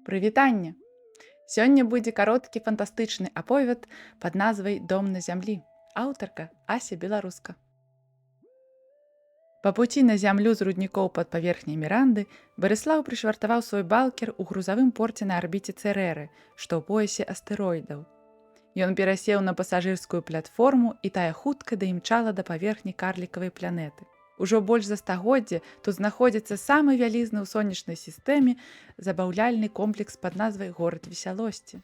Прывітанне! Сёння будзе кароткі фантастычны аповед пад назвай «Дом на зямлі». Аўтарка Ася Беларуска. Па пуці на зямлю з руднікоў пад паверхняй Міранды Барыслаў прышвартаваў свой балкер у грузавым порце на арбіце Цэрэры, што ў поясе астэроідаў. Ён перасеў на пасажырскую платформу, і тая хутка даімчала да паверхні карлікавай планеты. Ужо больш за стагоддзе тут знаходзіцца самы вялізны ў сонечнай сістэме забаўляльны комплекс пад назвай «Горад весялосці».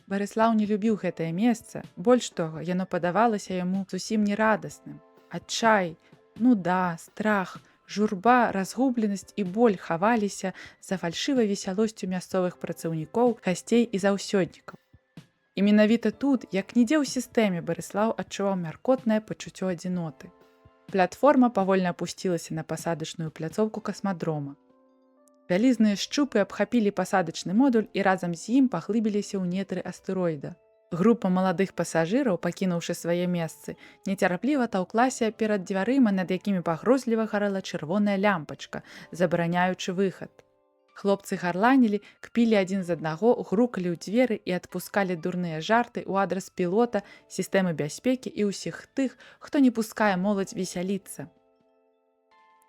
Барыслаў не любіў гэтае месца, больш таго, яно падавалася яму зусім нерадасным. Адчай, нуда, страх, журба, разгубленасць і боль хаваліся за фальшывай весялосцю мясцовых працаўнікоў, гасцей і заўсёднікаў. І менавіта тут, як нідзе ў сістэме, Барыслаў адчуваў мяркотнае пачуццё адзіноты. Платформа павольна апусцілася на пасадачную пляцоўку касмадрома. Вялізныя шчупы абхапілі пасадачны модуль і разам з ім паглыбіліся ў нетры астэроіда. Група маладых пасажыраў, пакінуўшы свае месцы, нецярпліва таўклася перад дзвярыма, над якімі пагрозліва гарэла чырвоная лямпачка, забараняючы выхад. Хлопцы гарланілі, кпілі адзін з аднаго, грукалі ў дзверы і адпускалі дурныя жарты ў адрас пілота, сістэмы бяспекі і ўсіх тых, хто не пускае моладзь весяліцца.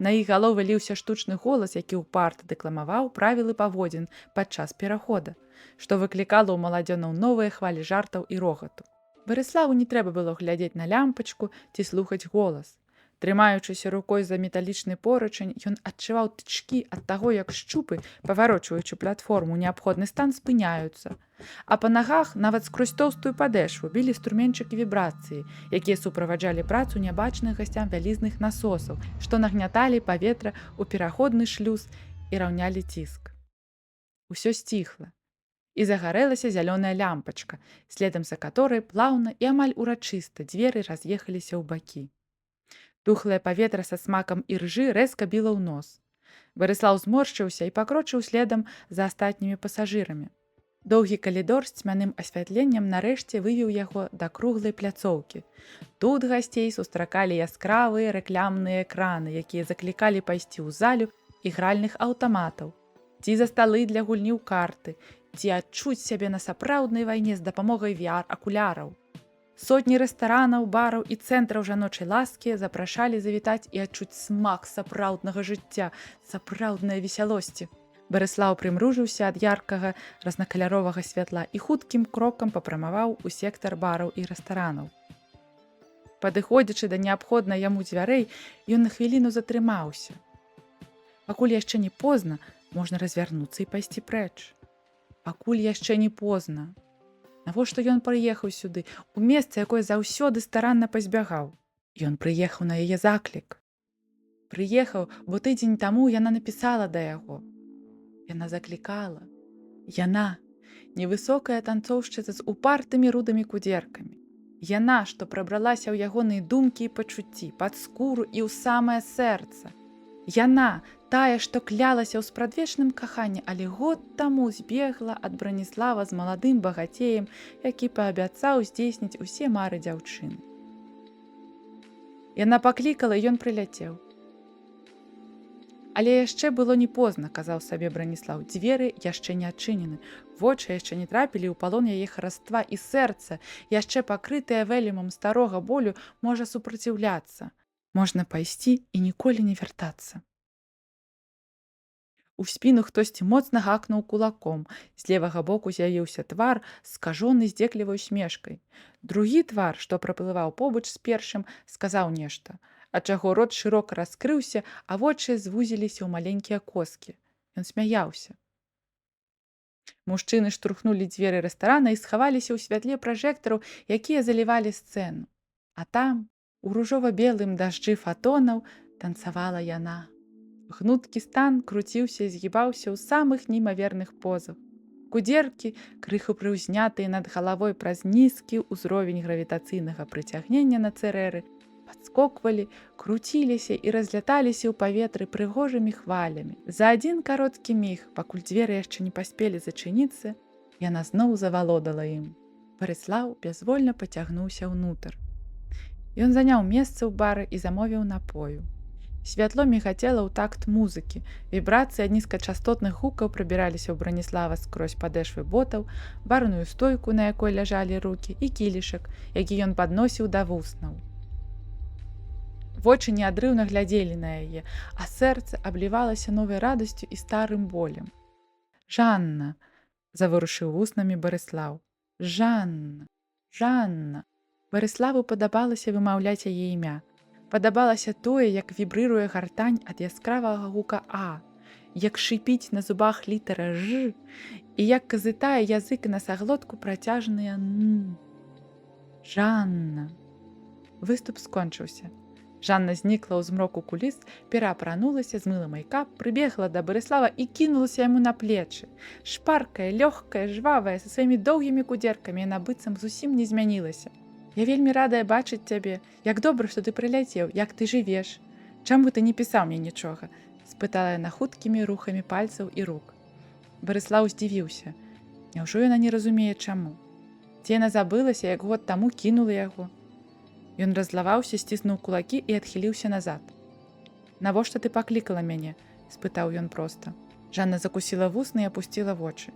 На іх галовы ліўся штучны голас, які ўпарта дэкламаваў правілы паводзін падчас перахода, што выклікала ў маладзёнаў новыя хвалі жартаў і рогату. Барыславу не трэба было глядзець на лямпачку ці слухаць голас. Трымаючыся рукой за металічны поручань, ён адчуваў тычкі ад таго, як шчупы, паварочваючы платформу ў неабходны стан, спыняюцца. А па нагах нават скрозь тоўстую падэшву білі струменчыкі вібрацыі, якія суправаджалі працу нябачных гасцям вялізных насосаў, што нагняталі паветра ў пераходны шлюз і раўнялі ціск. Усё сціхла. І загарэлася зялёная лямпачка, следам за каторай плаўна і амаль урачыста дзверы раз'ехаліся ў бакі. Тухлае паветра са смакам іржы рэзка біла ў нос. Барыслаў зморшчыўся і пакрочыў следам за астатнімі пасажырамі. Доўгі калідор з цьмяным асвятленнем нарэшце вывеў яго да круглай пляцоўкі. Тут гасцей сустракалі яскравыя рэклямныя экраны, якія заклікалі пайсці ў залю ігральных аўтаматаў, ці за сталы для гульні ў карты, ці адчуць сябе на сапраўднай вайне з дапамогай VR-акуляраў. Сотні рэстаранаў, бараў і цэнтраў жаночай ласкі запрашалі завітаць і адчуць смак сапраўднага жыцця, сапраўднай весялосці. Барыслаў прымружыўся ад яркага разнакаляровага святла і хуткім крокам папрамаваў у сектар бараў і рэстаранаў. Падыходзячы да неабходнай яму дзвярэй, ён на хвіліну затрымаўся. Пакуль яшчэ не позна, можна развярнуцца і пайсці прэч. Пакуль яшчэ не позна. Навошта ён прыехаў сюды, у месца, якое заўсёды старанна пазбягаў? Ён прыехаў на яе заклік. Прыехаў, бо тыдзень таму яна напісала да яго. Яна заклікала. Яна, невысокая танцоўшчыца з упартымі рудымі кудзеркамі. Яна, што прабралася ў ягоныя думкі і пачуцці, пад скуру і ў самае сэрца. Яна, тая, што клялася ў спрадвечным каханні, але год таму збегла ад Браніслава з маладым багацеем, які паабяцаў здзейсніць усе мары дзяўчыны. Яна паклікала, і ён прыляцеў. Але яшчэ было не позна, казаў сабе Браніслаў, дзверы яшчэ не адчынены, вочы яшчэ не трапілі ў палон яе хараства, і сэрца, яшчэ пакрытае вэлюмам старога болю, можа супраціўляцца. Можна пайсці і ніколі не вяртацца. У спіну хтосьці моцна гакнуў кулаком. З левага боку з'явіўся твар, скажоны здзеклівай усмешкай. Другі твар, што праплываў побач з першым, сказаў нешта, ад чаго рот шырока раскрыўся, а вочы звузіліся ў маленькія коскі. Ён смяяўся. Мужчыны штурхнулі дзверы рэстарана і схаваліся ў святле пражэктараў, якія залівалі сцэну. А там, у ружова-белым дажджы фатонаў, танцавала яна. Гнуткі стан круціўся і згібаўся ў самых неймаверных позах. Кудзеркі, крыху прыўзнятыя над галавой праз нізкі ўзровень гравітацыйнага прыцягнення на Цэрэры, падскоквалі, круціліся і разляталіся ў паветры прыгожымі хвалямі. За адзін кароткі міг, пакуль дзверы яшчэ не паспелі зачыніцца, яна зноў завалодала ім. Барыслаў бязвольна пацягнуўся ўнутр. Ён заняў месца ў бары і замовіў напою. Святло мігацела ў такт музыкі. Вібрацыі ад нізкачастотных гукаў прабіраліся ў Браніслава скрозь падэшвы ботаў, барную стойку, на якой ляжалі рукі, і кілішак, які ён падносіў да вуснаў. Вочы неадрыўна глядзелі на яе, а сэрца аблівалася новай радасцю і старым болем. Жанна, заварушыў вуснамі Барыслаў. Жанна, Жанна. Барыславу падабалася вымаўляць яе імя. Падабалася тое, як вібрыруе гартань ад яскравага гука А, як шыпіць на зубах літара Ж і як казытае язык і насаглотку працяжныя Н. Жанна. Выступ скончыўся. Жанна знікла ў змроку куліс, пераапранулася, змыла мэйкап, прыбегла да Барыслава і кінулася яму на плечы. Шпаркая, лёгкая, жвавая, са сваімі доўгімі кудзеркамі яна быццам зусім не змянілася. Я вельмі радая бачыць цябе, як добра, што ты прыляцеў, як ты жывеш. Чаму ты не пісаў мне нічога? — спытала яна хуткімі рухамі пальцаў і рук. Барыслаў здзівіўся. Няўжо яна не разумее чаму? Ці яна забылася, як год таму кінула яго? Ён раззлаваўся, сціснуў кулакі і адхіліўся назад. Навошта ты паклікала мяне? — спытаў ён проста. Жанна закусіла вусны і апусціла вочы.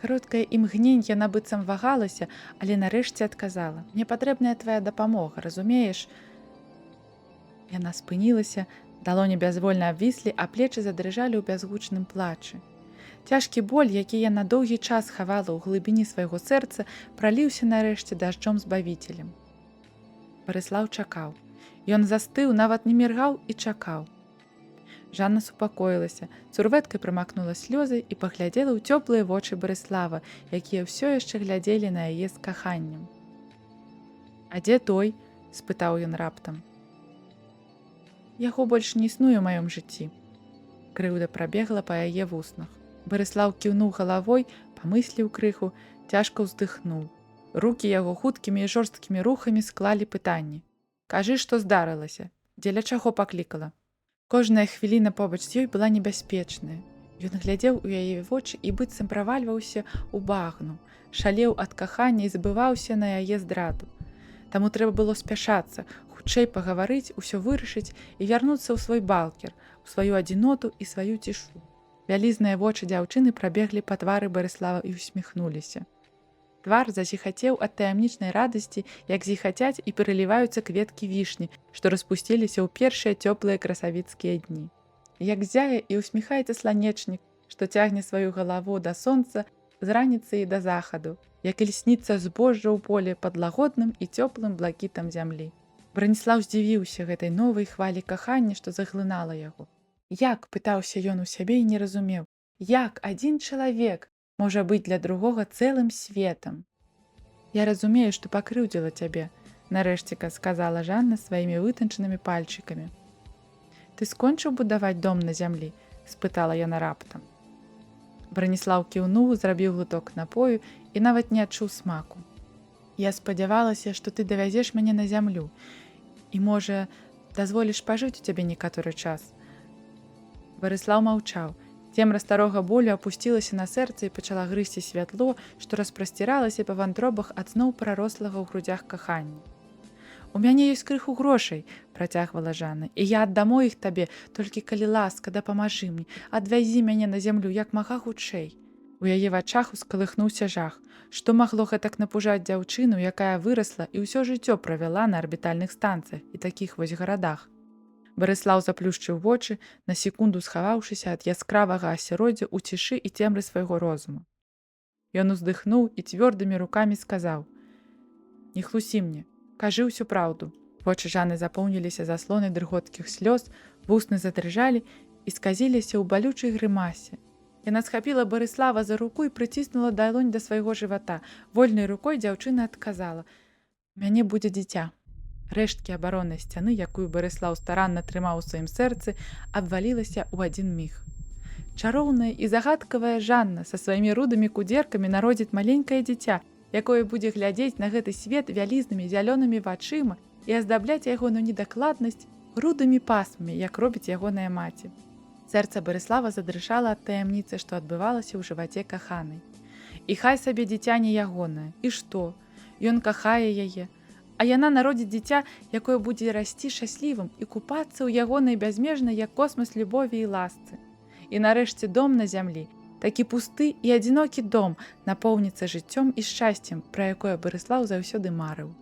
Кароткае імгненне яна быццам вагалася, але нарэшце адказала: « Мне патрэбная твая дапамога, разумееш? Яна спынілася, далоні бязвольна абвіслі, а плечы задрыжалі ў бязгучным плачы. Цяжкі боль, які яна доўгі час хавала ў глыбіні свайго сэрца, праліўся нарэшце дажджом збавіцелем. Барыслаў чакаў. Ён застыў, нават не міргаў і чакаў. Жанна супакоілася, сурвэткай прамакнула слёзы і паглядзела ў цёплыя вочы Барыслава, якія ўсё яшчэ глядзелі на яе з каханнем. А дзе той? — спытаў ён раптам. Яго больш не існуе ў маём жыцці. Крыўда прабегла па яе вуснах. Барыслаў кіўнуў галавой, памысліў крыху, цяжка ўздыхнуў. Рукі яго хуткімі і жорсткімі рухамі склалі пытанні. Кажы, што здарылася, дзеля чаго паклікала. Кожная хвіліна побач з ёй была небяспечная. Ён глядзеў у яе вочы і быццам правальваўся ў багну, шалеў ад кахання і забываўся на яе здраду. Таму трэба было спяшацца, хутчэй пагаварыць, усё вырашыць і вярнуцца ў свой балкер, у сваю адзіноту і сваю цішу. Вялізныя вочы дзяўчыны прабеглі па твары Барыслава і усміхнуліся. Твар зазіхацеў ад таямнічнай радасці, як зіхацяць і пераліваюцца кветкі вішні, што распусціліся ў першыя цёплыя красавіцкія дні. Як зяе і усміхаецца сланечнік, што цягне сваю галаву да сонца з раніцы і да захаду, як і льсніцца збожжа ў поле пад лагодным і цёплым блакітам зямлі. Браніслаў здзівіўся гэтай новай хвалі кахання, што заглынала яго. Як, пытаўся ён у сябе і не разумеў, як адзін чалавек можа быць для другога цэлым светам. Я разумею, што пакрыўдзіла цябе, нарэшце сказала Жанна сваімі вытанчанымі пальчыкамі. Ты скончыў будаваць дом на зямлі? — спытала яна раптам. Браніслаў кіўнуў, зрабіў глыток напою і нават не адчуў смаку. Я спадзявалася, што ты давязеш мяне на зямлю і, можа, дазволіш пажыць у цябе некаторы час. Барыслаў маўчаў. Цемра старога болю апусцілася на сэрца і пачала грызці святло, што распрасціралася па вантробах ад зноў прарослага ў грудзях кахання. У мяне ёсць крыху грошай, працягвала Жанна, і я аддамо іх табе, толькі калі ласка, дапамажы мне, адвязі мяне на зямлю як мага хутчэй. У яе вачах ускалыхнуўся жах. Што магло гэтак напужаць дзяўчыну, якая вырасла і ўсё жыццё правяла на арбітальных станцыях і такіх вось гарадах? Барыслаў заплюшчыў вочы, на секунду схаваўшыся ад яскравага асяроддзя ў цішы і цемры свайго розуму. Ён уздыхнуў і цвёрдымі рукамі сказаў: « Не хлусі мне, кажы ўсю праўду. Вочы Жанны запоўніліся заслонай дрыготкіх слёз, вусны задрыжалі і сказіліся ў балючай грымасе. Яна схапіла Барыслава за руку і прыціснула далонь да свайго жывата. Вольнай рукой дзяўчына адказала: « Мяне будзе дзіця. Рэшткі абароннай сцяны, якую Барыслаў старанна трымаў у сваім сэрцы, абвалілася ў адзін міг. Чароўная і загадкавая Жанна са сваімі рудымі кудзеркамі народзіць маленькае дзіця, якое будзе глядзець на гэты свет вялізнымі зялёнымі вачыма і аздабляць ягоную недакладнасць рудымі пасмамі, як робіць ягоная маці. Сэрца Барыслава задрышала ад таямніцы, што адбывалася ў жываце каханай. І хай сабе дзіця не ягонае, і што? Ён кахае яе. А яна народзіць дзіця, якое будзе расці шчаслівым і купацца ў ягонай бязмежнай, як космас, любові і ласцы. І нарэшце дом на зямлі, такі пусты і адзінокі дом, напоўніцца жыццём і шчасцем, пра якое Барыслаў заўсёды марыў.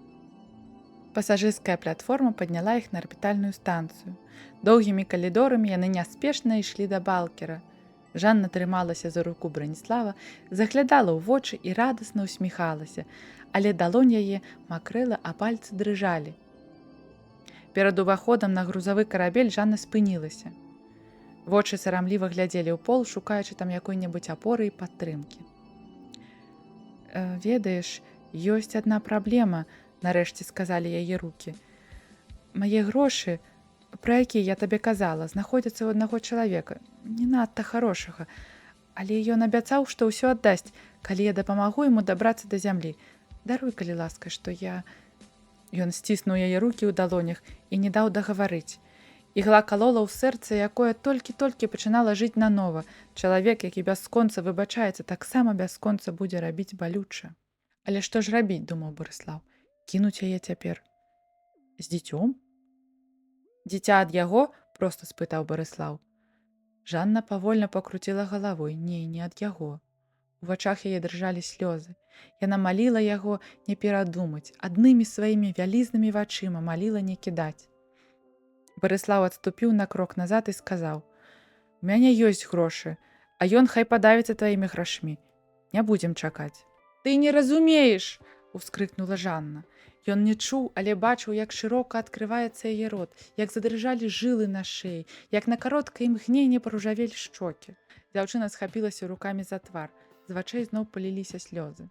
Пасажырская платформа падняла іх на арбітальную станцыю. Доўгімі калідорамі яны няспешна ішлі да балкера. Жанна трымалася за руку Браніслава, заглядала ў вочы і радасна усміхалася, але далонь яе макрэла, а пальцы дрыжалі. Перад уваходам на грузавы карабель Жанна спынілася. Вочы сарамліва глядзелі ў пол, шукаючы там якой-небудзь апоры і падтрымкі. Ведаеш, ёсць адна праблема, нарэшце сказалі яе рукі. Мае грошы, пра якія я табе казала, знаходзяцца ў аднаго чалавека, не надта харошага, але ён абяцаў, што ўсё аддасць, калі я дапамагу яму дабрацца да зямлі. Даруй, калі ласка, што я. Ён сціснуў яе рукі ў далонях і не даў дагаварыць. Ігла калола ў сэрца, якое толькі-толькі пачынала жыць нанова. Чалавек, які бясконца выбачаецца, таксама бясконца будзе рабіць балюча. Але што ж рабіць, думаў Барыслаў, кінуць яе цяпер. З дзіцём? Дзіця ад яго? Проста спытаў Барыслаў. Жанна павольна пакруціла галавой, не, не ад яго. У вачах яе дрыжалі слёзы. Яна маліла яго не перадумаць, аднымі сваімі вялізнымі вачыма маліла не кідаць. Барыслаў адступіў на крок назад і сказаў: « У мяне ёсць грошы, а ён хай падавіцца тваімі грашмі. Не будзем чакаць. Ты не разумееш! — ускрыкнула Жанна. Ён не чуў, але бачыў, як шырока адкрываецца яе рот, як задрыжалі жылы на шыі, як на кароткае імгненне паружавелі шчокі. Дзяўчына схапілася рукамі за твар, з вачэй зноў паліліся слёзы.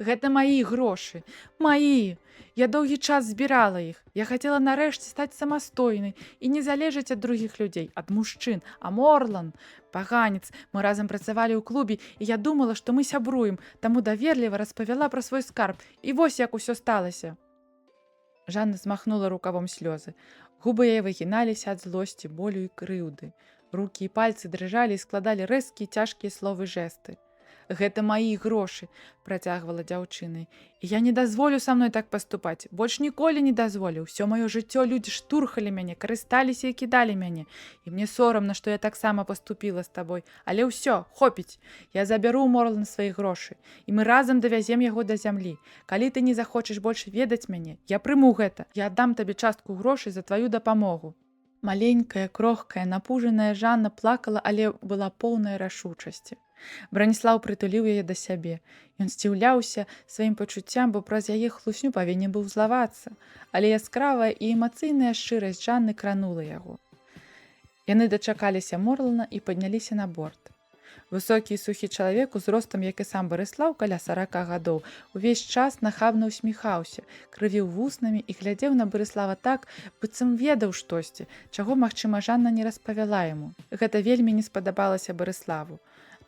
Гэта маі грошы, маі. Я доўгі час збірала іх. Я хацела нарэшце стаць самастойнай і не залежаць ад другіх людзей, ад мужчын, а Морлан, паганец, мы разам працавалі ў клубе, і я думала, што мы сябруем, таму даверліва распавяла пра свой скарб. І вось як усё сталася. Жанна змахнула рукавом слёзы. Губы яе выгіналіся ад злосці, болю і крыўды. Рукі і пальцы дрыжалі і складалі рэзкія цяжкія словы жэсты. Гэта маі грошы, працягвала дзяўчына. І я не дазволю са мной так паступаць. Больш ніколі не дазволю. Усё маё жыццё людзі штурхалі мяне, карысталіся і кідалі мяне. І мне сорамна, што я таксама паступіла з табой. Але ўсё, хопіць. Я забяру ў Морлана свае грошы, і мы разам давязем яго да зямлі. Калі ты не захочаш больш ведаць мяне, я прыму гэта. Я аддам табе частку грошай за тваю дапамогу. Маленькая, крохкая, напужаная Жанна плакала, але была поўная рашучасці. Браніслаў прытуліў яе да сябе. Ён здзіўляўся сваім пачуццям, бо праз яе хлусню павінен быў злавацца, але яскравая і эмацыйная шчырасць Жанны кранула яго. Яны дачакаліся Морлана і падняліся на борт. Высокі і сухі чалавек узростам, як і сам Барыслаў, каля 40 гадоў, увесь час нахабна усміхаўся, крывіў вуснамі і глядзеў на Барыслава так, быццам ведаў штосьці, чаго, магчыма, Жанна не распавяла яму. Гэта вельмі не спадабалася Барыславу.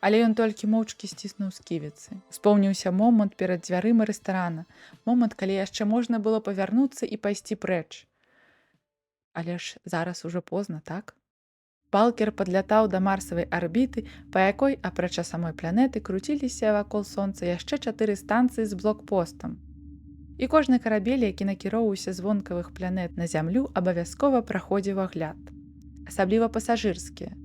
Але ён толькі моўчкі сціснуў сківіцы. Успомніўся момант перад дзвярыма рэстарана, момант, калі яшчэ можна было павярнуцца і пайсці прэч. Але ж зараз ужо позна, так? Балкер падлятаў да марсавай арбіты, па якой, апрача самой планеты, круціліся вакол сонца яшчэ чатыры станцыі з блокпостам. І кожны карабель, які накіроўваўся з вонкавых планет на зямлю, абавязкова праходзіў агляд. Асабліва пасажырскія.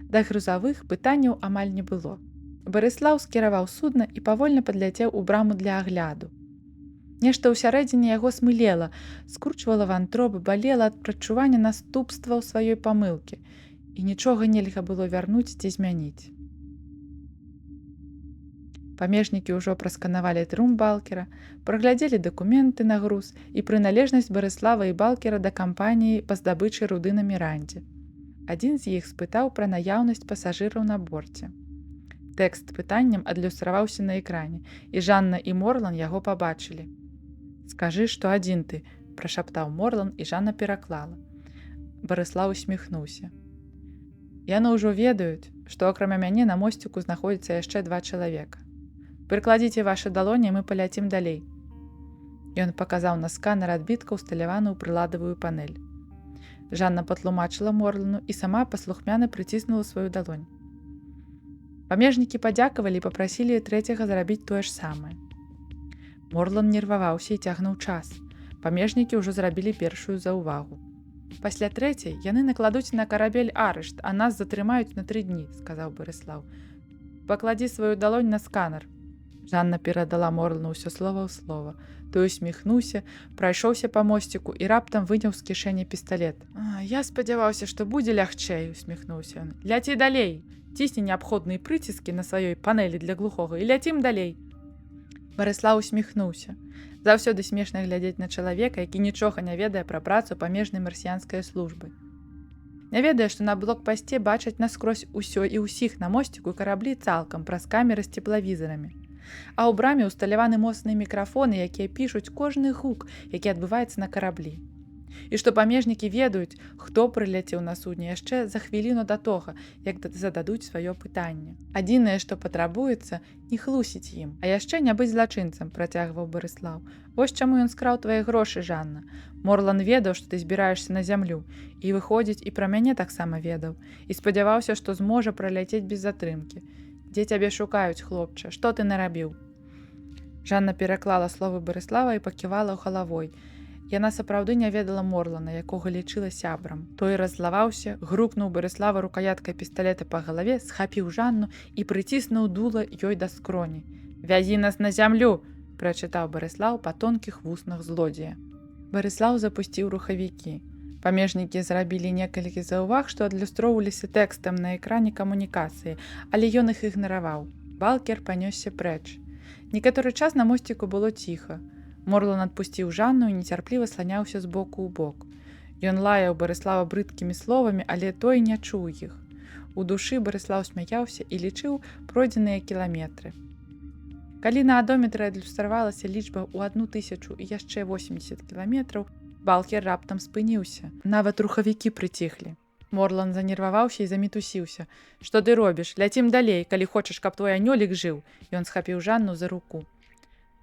Да грузавых пытанняў амаль не было. Барыслаў скіраваў судна і павольна падляцеў у браму для агляду. Нешта ўсярэдзіне яго смылела, скручвала вантробы, балела ад прадчування наступстваў сваёй памылкі, і нічога нельга было вярнуць ці змяніць. Памежнікі ўжо прасканавалі трум балкера, праглядзелі дакументы на груз і прыналежнасць Барыслава і балкера да кампаніі па здабычы руды на Мірандзе. Адзін з іх спытаў пра наяўнасць пасажыраў на борце. Тэкст пытанням адлюстраваўся на экране, і Жанна і Морлан яго пабачылі. Скажы, што адзін ты, прашаптаў Морлан, і Жанна пераклала. Барыслаў усміхнуўся. Яны ўжо ведаюць, што акрамя мяне на мосціку знаходзіцца яшчэ два чалавека. Прыкладзіце вашы далоні, мы паляцім далей. Ён паказаў на сканер адбітка, усталяваны ў прыладавую панель. Жанна патлумачыла Морлану і сама паслухмяна прыціснула сваю далонь. Памежнікі падзякавалі і папрасілі трэцяга зрабіць тое ж самае. Морлан нерваваўся і цягнуў час. Памежнікі ўжо зрабілі першую заўвагу. Пасля трэцяй яны накладуць на карабель арышт, а нас затрымаюць на 3 дні, сказаў Барыслаў. Пакладзі сваю далонь на сканер. Жанна перадала Морлану ўсё слова ў слова. Той усміхнуўся, прайшоўся па мосціку і раптам выняў з кішэні пісталет. «А, я спадзяваўся, што будзе лягчэй, усміхнуўся ён. Ляці далей. Цісні неабходныя прыціскі на сваёй панелі для глухога і ляцім далей. Барыслаў усміхнуўся. Заўсёды смешна глядзець на чалавека, які нічога не ведае пра працу памежнай марсіянскай службы. Не ведае, што на блокпасце бачаць наскрозь усё і ўсіх на мосціку і караблі цалкам праз камеры з цеплавізарамі. А ў браме ўсталяваны моцныя мікрафоны, якія пішуць кожны гук, які адбываецца на караблі. І што памежнікі ведаюць, хто прыляцеў на судне яшчэ за хвіліну да тога, як зададуць сваё пытанне. Адзінае, што патрабуецца, не хлусіць ім. А яшчэ не быць злачынцам, працягваў Барыслаў. Вось чаму ён скраў твае грошы, Жанна. Морлан ведаў, што ты збіраешся на зямлю, і, выходзіць, і пра мяне таксама ведаў, і спадзяваўся, што зможа праляцець без затрымкі. Дзе цябе шукаюць, хлопча, што ты нарабіў? Жанна пераклала словы Барыслава і паківала галавой. Яна сапраўды не ведала Морлана, якога лічыла сябрам. Той раззлаваўся, грукнуў Барыслава рукаяткай пісталета па галаве, схапіў Жанну і прыціснуў дула ёй да скроні. «Вязі нас на зямлю!» прачытаў Барыслаў па тонкіх вуснах злодзея. Барыслаў запусціў рухавікі. Памежнікі зрабілі некалькі заўваг, што адлюстроўваліся тэкстам на экране камунікацыі, але ён іх ігнараваў. Балкер панёсся прэч. Некаторы час на мосціку было ціха. Морлан адпусціў Жанну і нецярпліва сланяўся з боку ў бок. Ён лаяў Барыслава брыдкімі словамі, але той не чуў іх. У душы Барыслаў смяяўся і лічыў пройдзеныя кіламетры. Калі на адометры адлюстравалася лічба ў 1000 і яшчэ 80 кіламетраў, балкер раптам спыніўся. Нават рухавікі прыціхлі. Морлан занерваваўся і замітусіўся. Што ты робіш? Ляцім далей, калі хочаш, каб твой анёлік жыў. Ён схапіў Жанну за руку.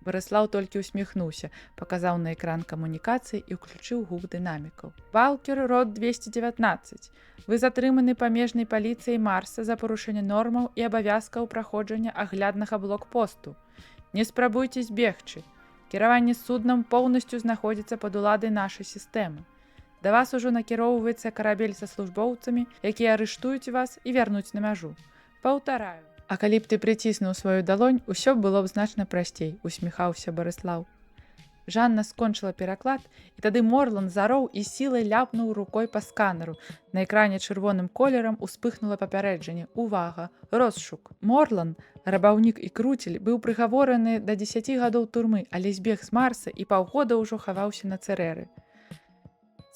Барыслаў толькі усміхнуўся, паказаў на экран камунікацыі і ўключыў гук дынамікаў. Балкер род 219. Вы затрыманы памежнай паліцыяй Марса за парушэнне нормаў і абавязкаў праходжання агляднага блокпосту. Не спрабуйце збегчы. Кіраванне суднам поўнасцю знаходзіцца пад уладай нашай сістэмы. Да вас ужо накіроўваецца карабель са службоўцамі, якія арыштуюць вас і вярнуць на мяжу. Паўтараю. А калі б ты прыціснуў сваю далонь, усё было б значна прасцей, усміхаўся Барыслаў. Жанна скончыла пераклад, і тады Морлан зароў і сілай ляпнуў рукой па сканеру. На экране чырвоным колерам успыхнула папярэджанне: Увага, розшук. Морлан, рабаўнік і круцель, быў прыгавораны да 10 гадоў турмы, але збег з Марса і паўгода ўжо хаваўся на Цэрэры.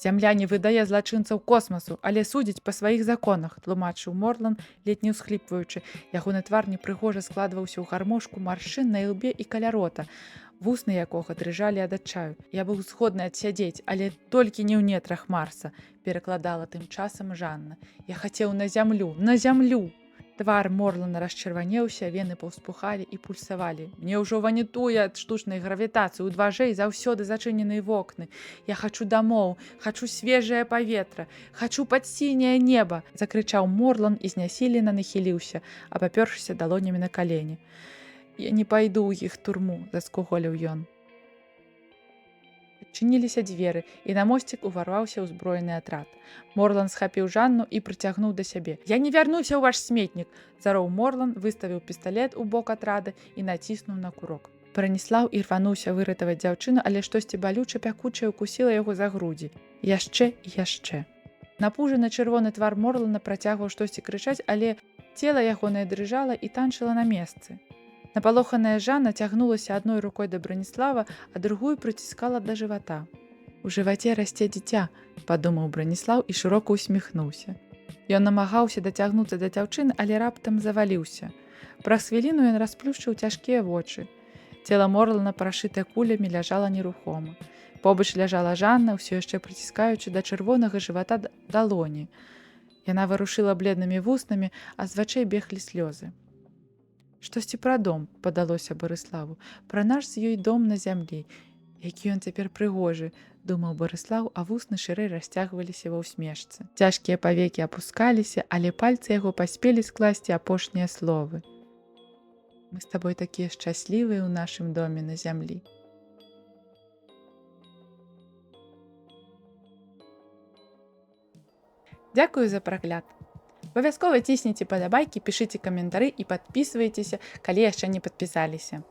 Зямля не выдае злачынцаў космасу, але судзіць па сваіх законах, тлумачыў Морлан, ледзь не ўсхліпваючы. Ягоны твар непрыгожа складваўся ў гармошку маршчын на ілбе і каля рота, вусны якога дрыжалі ад адчаю. Я быў згодны адсядзець, але толькі не ў нетрах Марса, перакладала тым часам Жанна. Я хацеў на зямлю, на зямлю. Твар Морлана расчырванеўся, вены паўспухалі і пульсавалі. Мне ўжо ванітуе ад штучнай гравітацыі, у 2G заўсёды зачыненыя вокны. Я хачу дамоў, хачу свежае паветра, хачу пад сіняе неба, закрычаў Морлан і знясілена нахіліўся, абапёршыся далонямі на калені. Я не пайду ў іх турму, заскуголіў ён. Адчыніліся дзверы, і на мосцік уварваўся ўзброены атрад. Морлан схапіў Жанну і прыцягнуў да сябе. Я не вярнуся ў ваш сметнік, зароў Морлан, выставіў пісталет у бок атрада і націснуў на курок. Браніслаў ірвануўся выратаваць дзяўчыну, але штосьці балюча пякучае укусіла яго за грудзі. Яшчэ і яшчэ. Напужаны чырвоны твар Морлана працягваў штосьці крычаць, але цела ягонае дрыжала і танчыла на месцы. Напалоханая Жанна цягнулася адной рукой да Браніслава, а другую прыціскала да жывата. У жываце расце дзіця, падумаў Браніслаў і шырока усміхнуўся. Ён намагаўся дацягнуцца да дзяўчыны, але раптам заваліўся. Праз хвіліну ён расплюшчыў цяжкія вочы. Цела Морлана, прашытае кулямі, ляжала нерухома. Побач ляжала Жанна, ўсё яшчэ прыціскаючы да чырвонага жывата далоні. Яна варушыла бледнымі вуснамі, а з вачэй беглі слёзы. Штосьці пра дом, падалося Барыславу, пра наш з ёй дом на зямлі. Які ён цяпер прыгожы, думаў Барыслаў, а вусны шырэй расцягваліся ва ўсмешцы. Цяжкія павекі апускаліся, але пальцы яго паспелі скласці апошнія словы. Мы з табой такія шчаслівыя ў нашым доме на зямлі. Дзякую за прагляд. Абавязкова цісніце падабайкі, пішыце каментары і падпісвайцеся, калі яшчэ не падпісаліся.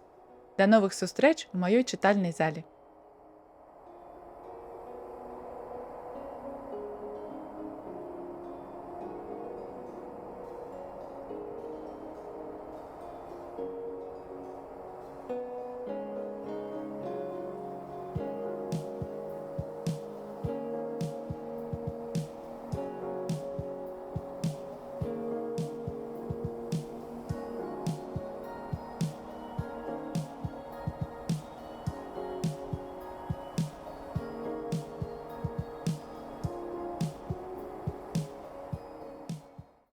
Да новых сустрэч у маёй чытальнай зале.